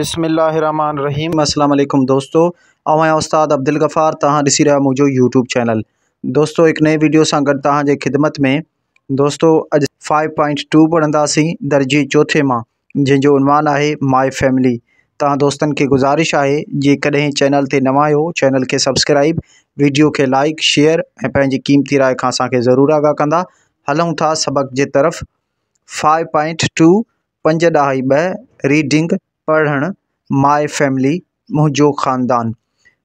بسم الله الرحمٰن الرحيم. اسلام عليڪم دوستو آئون آهيان استاد عبدالغفار توهان ڏسي رهيا منهنجو يوٽيوب چينل دوستو هڪ نئين ويڊيو سان گڏ توهان جي خدمت ۾ دوستو اڄ 5.2 پڙهنداسين درجي چوٿين مان جنهن جو عنوان آهي مائي فيملي توهان دوستن کي گذارش آهي جيڪڏهن چينل تي نوان آهيو چينل کي سبسڪرائب ويڊيو کي لائڪ شيئر ۽ پنهنجي قيمتي راء کان اسان کي ضرور آگاهه ڪندا هلون ٿا سبق جي طرف 5.2 پنج ڏهائي ٻه، ريڊنگ، پڙهڻ، ماء فيملي، منهنجو خاندان.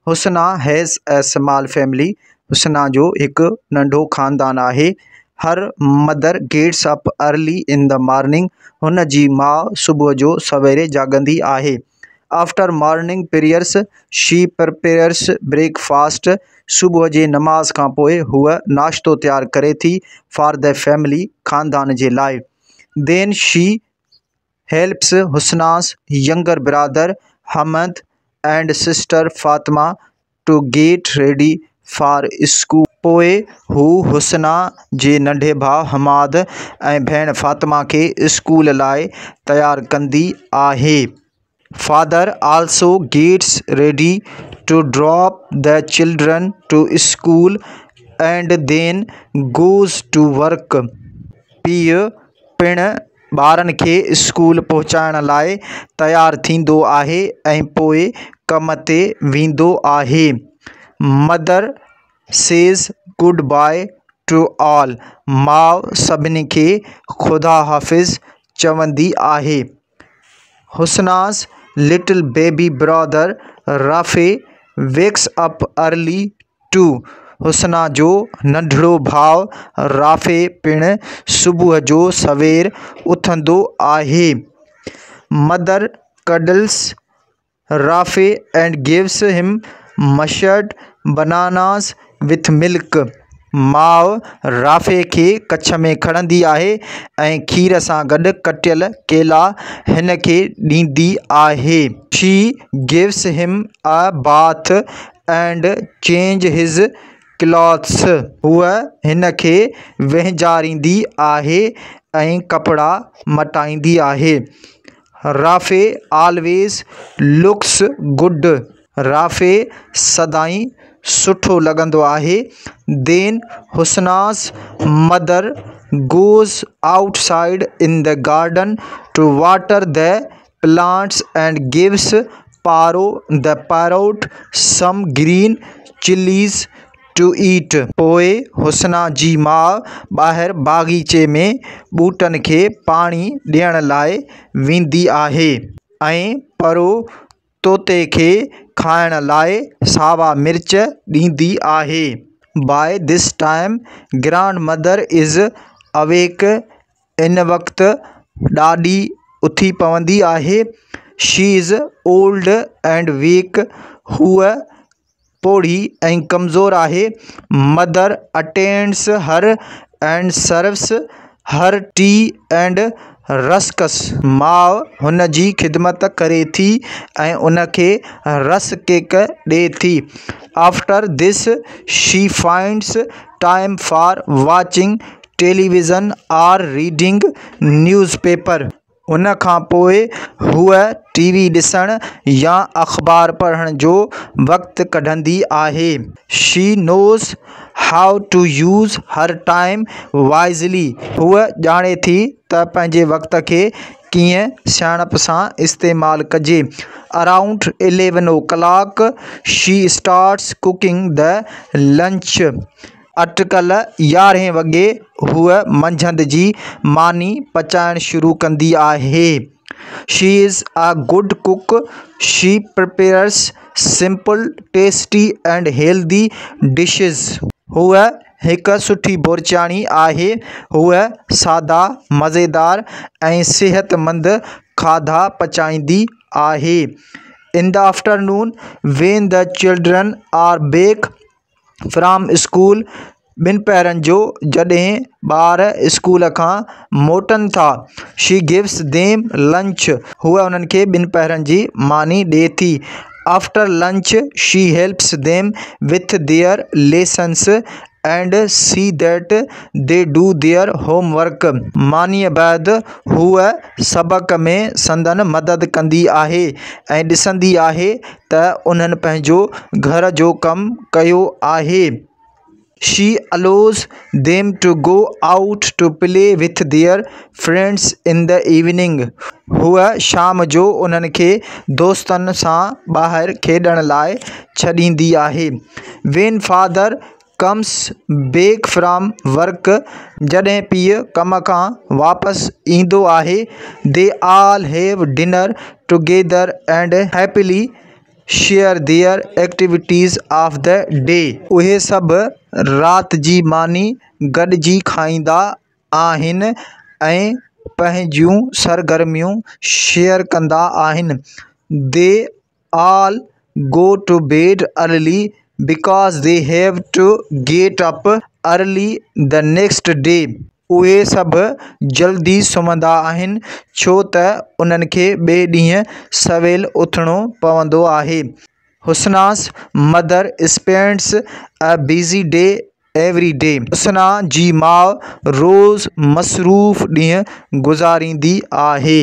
Hasna has a small family, Hasna جو هڪ ننڍو خاندان آهي. Her mother gets up early in the morning, هن جي ماء صبح جو سويري جاڳندي آهي. After morning prayers, she prepares breakfast, صبح جي نماز کان پوء هوء ناشتو تيار ڪري ٿي، فار the family, خاندان جي لاء. Then she helps Hasna's younger brother Hamad and sister Fatima to get ready for school. پوء هو حسنا جي ننڍي ڀاء حماد ۽ ڀيڻ فاطمه کي اسڪول لاء تيار ڪندي آهي. Father also gets ready to drop the children to school and then goes to work. پيء پڻ ٻارن کي اسڪول پهچائڻ لاء تيار ٿيندو آهي ۽ پوء ڪم تي ويندو آهي. Mother says goodbye to all, ماء سڀني کي خدا حافظ چوندي آهي. Hasna's little baby brother Rafi wakes up early too, Hasna جو ننڍڙو ڀاء رافع پڻ صبح جو سوير اٿندو آهي. Mother cuddles Rafi and gives him mashed bananas with milk, ماء رافع کي ڪڇ ۾ کڻندي آهي ۽ کير سان گڏ ڪٽيل ڪيلا هن کي ڏيندي آهي. She gives him a bath and change his clothes, هوء هن کي وهنجاريندي آهي ۽ ڪپڙا مٽائيندي آهي. Rafi always looks good, Rafi سدائين سٺو لڳندو آهي. Then Hasna's mother goes outside in the garden to water the plants and gives Paro the parrot some green chillies to eat. پوء حسنا جي ماء ٻاهر باغيچي ۾ ٻوٽن کي پاڻي ڏيڻ لاء ويندي آهي ۽ پرو طوطي کي کائڻ لاء ساوا مرچ ڏيندي آهي. By this time grandmother is awake, ان وقت ڏاڏي اٿي پوندي آهي. She is old and weak, هوء پوڙهي ۽ ڪمزور آهي. Mother attends her and serves her tea and rusks, ماء هن جي خدمت ڪري ٿي ۽ ان کي رس ڪيڪ ڏئي ٿي. After this she finds time for watching television or reading newspaper. ان کان پوء هوء ٽي وي ڏسڻ يا اخبار پڙهڻ جو وقت ڪڍندي آهي. She knows how to use her time wisely, هوء ڄاڻي ٿي ته پنهنجي وقت کي ڪيئن سياڻپ سان استعمال ڪجي. Around 11 o'clock she starts cooking the lunch, اٽڪل يارهين وڳي هوء منجهند جي ماني پچائڻ شروع ڪندي آهي. She is a good cook, she prepares simple, tasty and healthy dishes. هوء هڪ سٺي بورچياڻي آهي، هوء سادا، مزيدار ۽ صحتمند کاڌا پچائيندي آهي. In the afternoon when the children are back from school, ٻن پهرن جو جڏهن ٻار اسڪول کان موٽن ٿا. شي گيوز ديم لنچ، هوء انهن کي ٻن پهرن جي ماني ڏئي ٿي. After lunch she helps them with their lessons And see that they do their homework. مانيء بعد هوء سبق ۾ سندن مدد ڪندي آهي ۽ ڏسندي آهي ته انهن پنهنجو گهر جو ڪم ڪيو آهي. She allows them to go out to play with their friends in the evening. هوء شام جو انهن کي دوستن سان ٻاهر کيڏڻ لاءِ ڇڏيندي آهي. When father comes back from work, جڏهن پيءُ ڪم کان واپس ايندو آهي، they all have dinner together and happily share their activities of the day. اهي سڀ رات جي ماني گڏجي کائيندا آهن ۽ پنهنجون سرگرميون شيئر ڪندا آهن. They all go to bed early because they have to get up early the next day. اهي سڀ جلدي سمهندا آهن ڇو ته انهن کي ٻئي ڏينهن سويل اٿڻو پوندو آهي. Husna's mother spends a busy day every day. Husna جي ماءُ روز مصروف ڏينهن گذاريندي آهي.